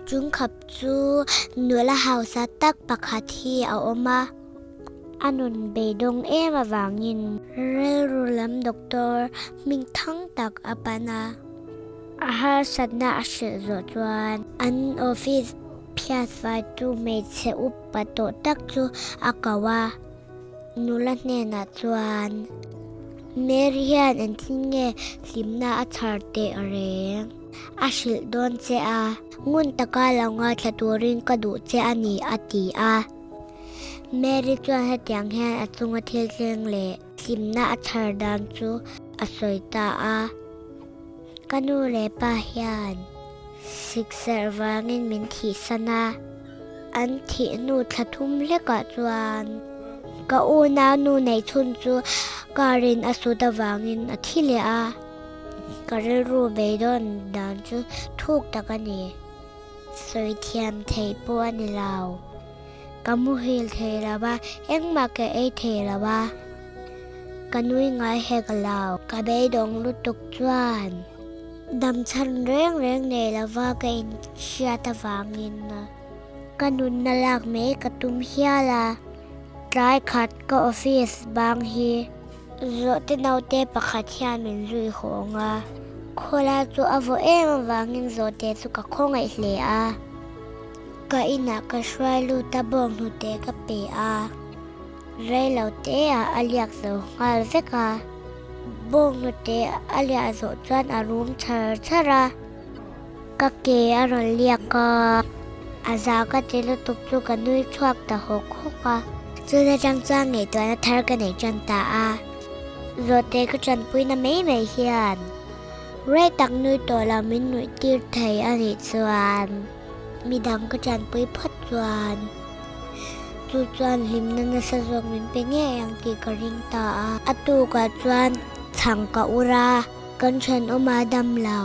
Chung khap chu nula hausa tak pakhat hi a awm a, a nun beidawng em avangin rilru lam doctor hming thang tak a pan a. A harsatna a hrilh zawh chuan an office phiat faitu hmeichhe upa tawh tak chu a ko a. Nula hnenah chuan, Mary hian engtin nge hlimna a chhar teh reng? A hrilh dawn che a, ngun taka lo ngaithla turin ka duh che a ni, a ti a. Mary chuan hetiang hian a chunga thil thleng leh hlimna a chhar dan chu a sawi ta a, Ka nu leh pa hian sikserh vangin min thihsan a, an thih hnu thla thum hlekah chuan ka unau nu neih chhun chu car in a sut avangin a thi leh a, ka rilru beidawn dan chu thuk tak a ni. Sawi thiam thei pawh a ni lo. Ka muhil thei lo a, engmah ka ei thei lo a, ka nui ngai hek lo. Ka beidawng lutuk chuan damchhan reng reng nei lova ka inhriat avangin ka nunna lak mai ka tum hial a. Tlai khat ka office bang hi zawhte naute pakhat hian min zui hawng a, khawla chu a vawh em avangin zawhte chu ka khawngaih hle a. Ka inah ka hruai lut a bawng hnute ka pe a, rei lo te ah a liak zo nghal vek a, bawng hnute a liah zawh chuan a rum char char a, ka ke a rawn liak a, a za ka ti lutuk chu ka nui chhuak ta hawk hawk a. Chun atang chuan ngaihtuahna thar ka nei tan ta a, zawhte ka tanpuina mai mai hian rei tak nui tawh lo min nuih tir thei a nih chuan. Midang ka tanpui phawt chuan chu chuan hlimna nasa zawk min pe ngei ang tih ka ring ta a. A tukah chuan chhang ka ur a, kan thenawm a dam lo.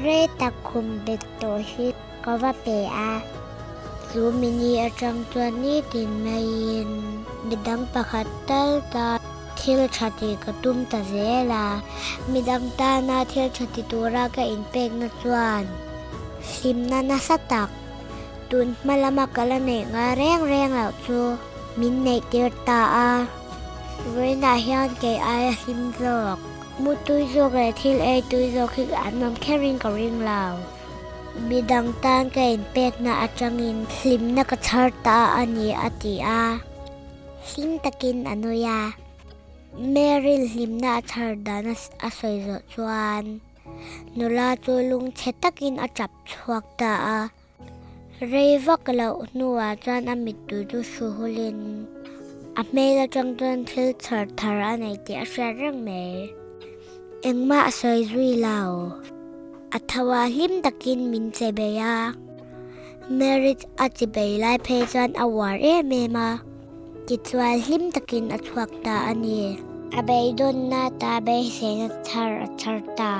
Rei tak khum bet tawh hi ka va pe a, chu mini atang chuan nitin maiin midang pakhat tal ta thil tha tih ka tum ta zel a. Midang tana thil tha ti tura ka inpekna chuan. Hlimna nasa tak, tun hma lama ka la neih ngai reng reng loh chu min neih tir ta a. Vawiinah hian kei aia hlim zawk, mu tui zawk leh thil ei tui zawk hi an awm kherin ka ring lo. Midang tan ka inpekna atangin hlimna ka chhar ta a ni, a ti a. Hlim takin a nui a. Meryl hlimna a chhar dan a sawi zawh chuan. Nula chu lungchhe takin a tap chhuak ta a, rei vak loh hnuah chuan a mittui chu hru hulin a hmel atang chuan thil chhar thar a nei tih a hriat reng mai. Engmah a sawi zui lo, a tho a hlim takin min che bei a, Merit a chi bei lai phei chuan a uar em em a, tichuan hlim takin a chhuak ta a ni. A beidawnna ta beiseina thar a chhar ta.